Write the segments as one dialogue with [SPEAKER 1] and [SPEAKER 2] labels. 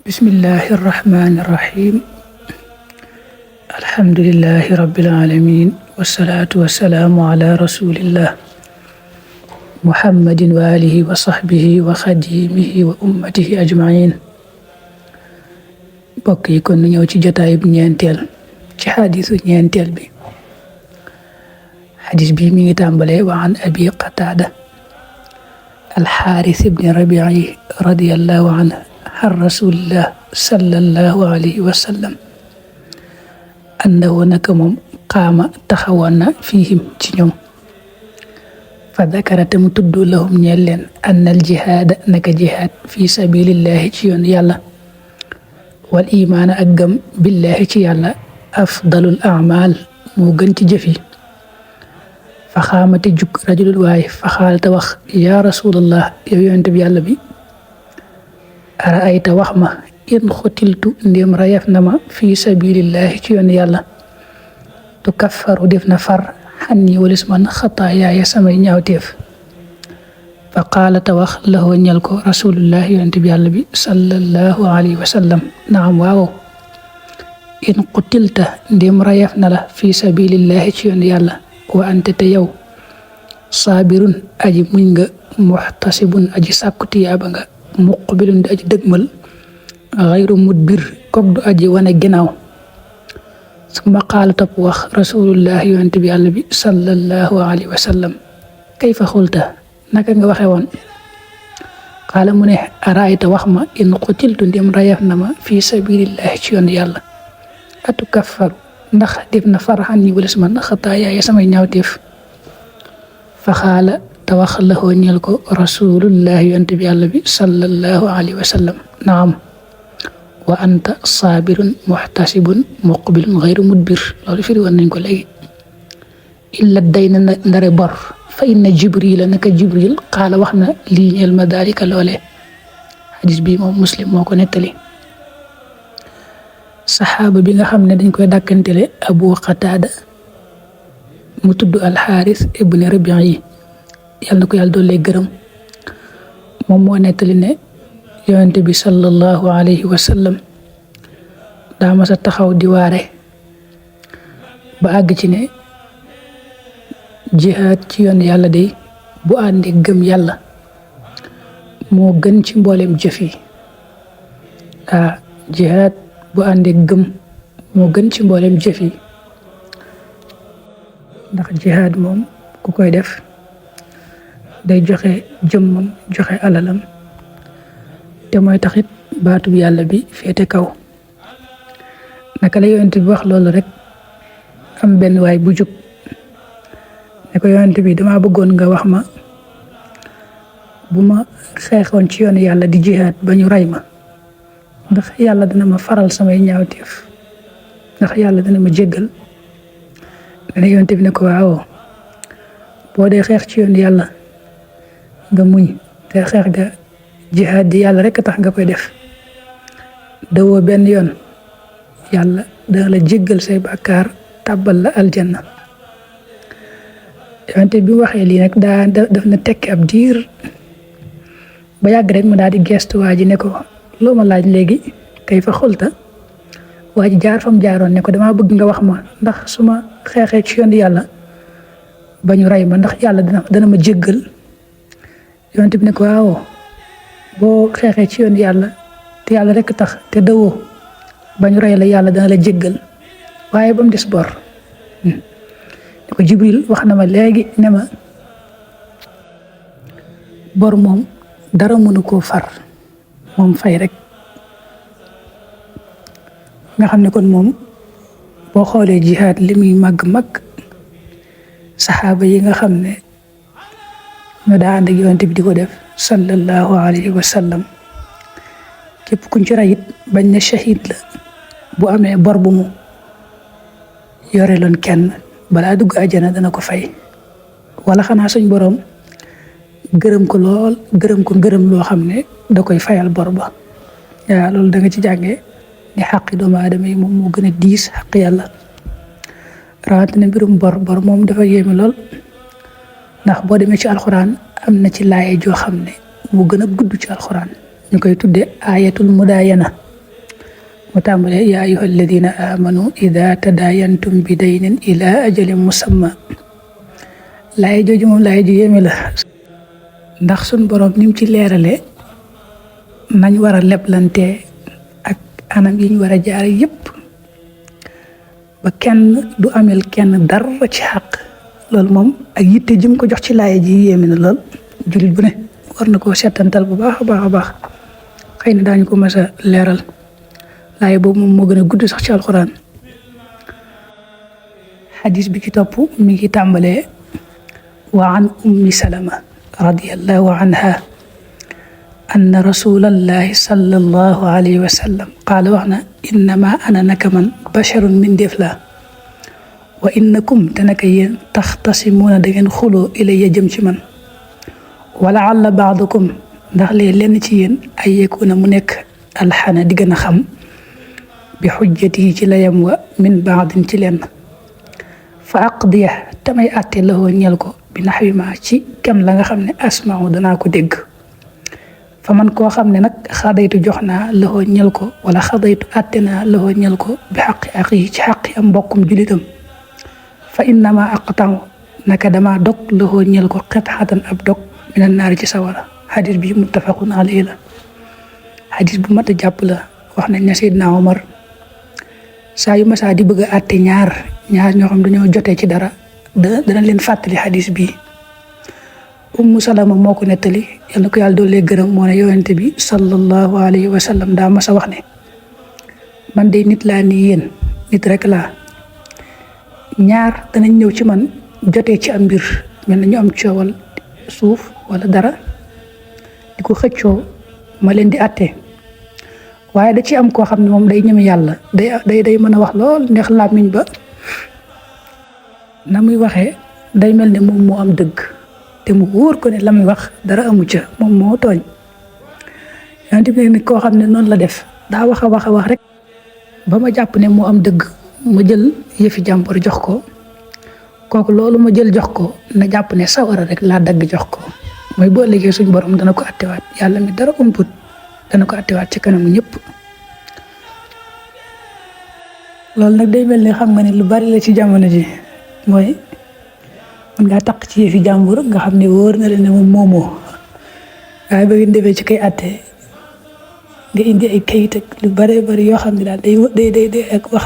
[SPEAKER 1] بسم الله الرحمن الرحيم. الحمد لله رب العالمين، والصلاة والسلام على رسول الله محمد وآله وصحبه وخديمه وأمته أجمعين. mbokk yi kon ñëw ci jotaay bi ñeenteel ci xadiisu ñeenteel bi. xadiis bi mi ngi tàmbalee wa an abi qataada alxaaris ibni rabii radiyallahu anhu عن رسول الله صلى الله عليه وسلم أنه نكمم قام تخوانا فيهم تنيوم فذكر تمتد لهم نيلين أن الجهاد نك جهاد في سبيل الله تيون يالا والإيمان أقم بالله تيالا أفضل الأعمال موغن تجفي فخامت جك رجل الواي فخال توخ يا رسول الله يوين تبي يالا بي araayta wax ma in xutiltu ndéem rayef na ma fi sabilillahi ci yoon yàlla tu kaffaru def na far xanni walis man xataayaaya samay ñaawteef fa qaala ta wax laxoo ñal ko rasulullahi yonent bi yàlla bi sallallahu alayhi wa sallam naam waaw in xutilta ndéem rayef na la fi sabilillahi ci yoon yàlla wa ante te yow saabirun aji muñ nga muxtasibun aji sàkku tiyaaba nga muqbilun di aji dëgmal xayru mudbir kook du aji wane ginnaaw summa qaala topp wax rasulullahi yonent bi yàlla bi sallallahu alayhi wa sallam kayfa xulta naka nga waxe woon qaala mu ne araayta wax ma in qutiltu ndim rayef na ma fi sabilillahi ci yoon yàlla atu kaffaru ndax def na farxan ni walis man xataayaaya samay ñaawteef fa xaala te wax la ko ñeel ko rasulullahi yonent bi yàlla bi sallallahu alayhi wa sallam naam wa anta saabirun muxtasibun muqbilun xayru mudbir loolu firi woon nañ ko léegi illa day na ndare bor fa inna jibrila naka jibril qaala wax na lii ñeel ma daalika loole xadis bi moom muslim moo ko nettali saxaaba bi nga xam ne dañ koy dàkkantele abu qataada mu tudd alxaaris ibni rabii yi yàlla na ko yàlla doole gërëm moom moo nettali ne yonent bi sallallahu alayhi wa sallam daa mas a taxaw di waare ba àgg ci ne jihaad ci yoon yàlla day bu àndee gëm yàlla moo gën ci mboolem jëf yi jihaad bu àndee gëm moo gën ci mboolem jëf yi ndax jihaad moom ku koy def day joxe jëmmam joxe alalam te mooy taxit baatub yàlla bi féete kaw naka la yonent bi wax loolu rek am benn waay bu jug ne ko yonent bi dama bëggoon nga wax ma bu ma xeexoon ci yoonu yàlla di jihaad ba ñu rey ma ndax yàlla dina ma faral samay ñaawteef ndax yàlla dina ma jéggal dana yonent bi ne ko waaw boo dee xeex ci yoonu yàlla nga muñ te xeex ga jihaad di yàlla rek tax nga koy def dawoo benn yoon yàlla dana la jéggal say bàkkaar tàbbal la aljanna wante bi mu waxee lii nag daf na tekki ab diir ba yàgg rek mu daal di gestu waa ji ne ko loo ma laaj léegi kay fa xulta waa ji jaar fam jaaroon ne ko dama bëgg nga wax ma ndax su ma xeexee ci yoon yàlla ba ñu rey ma ndax yàlla dana ma jéggal yonent bi ne ko waaw boo xeexee ci yoon yàlla te yàlla rek tax te dawoo ba ñu rey la yàlla dana la jéggal waaye ba mu des bor ne ko jibril wax na ma léegi ne ma bor moom dara mënu koo far moom fay rek nga xam ne kon moom boo xoolee jihaad li muy màgg saxaaba yi nga xam ne ñoo daa ànd ak yonent bi di ko def sallallahu alayhi wa sallam képp kuñ ci rayit bañ ne shahid la bu amee bor bu mu yore loon kenn balaa dugg àjjana dana ko fay wala xanaa suñ boroom gërëm ko lool gërëm loo xam ne da koy fayal bor ba waaw loolu da nga ci jàngee ne xaqi doomu aadama yi moom moo gën a diis xaq yàlla rawatina mbirum bor moom dafa yéeme lool ndax boo demee ci alxuraan am na ci laaye joo xam ne moo gën a gudd ci alxuraan ñu koy tuddee ayatul mudaayana mu tàmbalee yaa ayyuha alladina amanu ida tadayantum bi daynin ila ajalin musamma. laay jooju moom laay ju yéeme la ndax suñ borom ni mu ci leerale nañ war a leblante ak anam yi ñu war a jaar yépp ba kenn du amel kenn dara ci xaq. loolu moom ak yitte jëm ko jox ci laay ji yéeme na lool. jullit bu ne war na koo seetantal bu baax a baax a baax. xëy na daañu ko mas a leeral laay boobu moom moo gën a gudd sax ci alxuraan. xadis bi ci topp mi ngi tàmbalee wa an ummi salama radiyallahu anha anna rasulallahi sallallahu alayhi wa sallam qaala wax na innama ana naka man basharun min def la wa innakum te naka yéen taxtasimuuna da ngeen xuloo ilayya jëm ci man wala alla baadukum ndax lee lenn ci yéen ay yekuna mu nekk alxana di gën a xam bi xujjati ci layam wa min baadin ci lenn fa aqdiya tamay àtte lahoo ñel ko bi naxwi ma ci kem la nga xam ne asmaahu danaa ko dégg. fa man koo xam ne nag xadaytu jox naa lahoo ñel ko wala xadaytu àtte naa lahoo ñel ko bi xaqi axi ci xaqi am mbokkum julitam fa innama aqta'u naka dama dog lahoo ñel ko qit'atan ab dog minan naari ci sawara. xadis bi muttafaqun alayhi la. xadis bu mat a jàpp la. wax nañ ne Seydina Omar saa yu masaa di bëgg a àtte ñaar ñoo xam dañoo jotee ci dara dana leen fàttali xadis bi. Ummu Salama moo ko nettali yal na ko yàlla doole gërëm moo ne yonente bi sallallahu alayhi wa sallam daa mas a wax ne man de nit laa ni yéen nit rek laa. ñaar danañ ñëw ci man jotee ci am mbir mel na ñu am coowal suuf wala dara di ko xëccoo ma leen di àtte waaye da ci am koo xam ne moom day ñeme yàlla day mën a wax lool neex làmmiñ ba na muy waxee day mel ne moom moo am dëgg te mu wóor ko ne la muy wax dara amu ca moom moo tooñ. yonent bi ne koo xam ne noonu la def daa wax a wax rek ba ma jàpp ne moo am dëgg ma jël yëfi jàmbur jox ko kooku loolu ma jël jox ko na jàpp ne sawara rek laa dagg jox ko. mooy boo liggéey suñ borom dana ko attewaat yàlla mi dara umput dana ko attewaat ci kanamu ñëpp. loolu nag day mel ni xam nga ne lu bari la ci jamono ji mooy mën ngaa taq ci yëfi jàmbur nga xam ne wóor na leen ne moom moomoo waaye ba ngeen defee ci kay atte nga indi ay kayit ak lu bari bari yoo xam ne daal day ak wax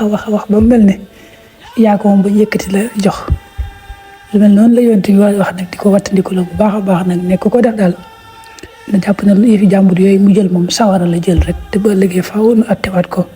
[SPEAKER 1] ba mel ne yaa ko moom ba yëkkati la jox. lu mel noonu la yonent bi wax nag di ko wattandiku la bu baax a baax nag nekk ko def daal na jàpp na lu yëfi jàmbur yooyu mu jël moom sawara la jël rek te ba ëllëgee faaw nu attewaat ko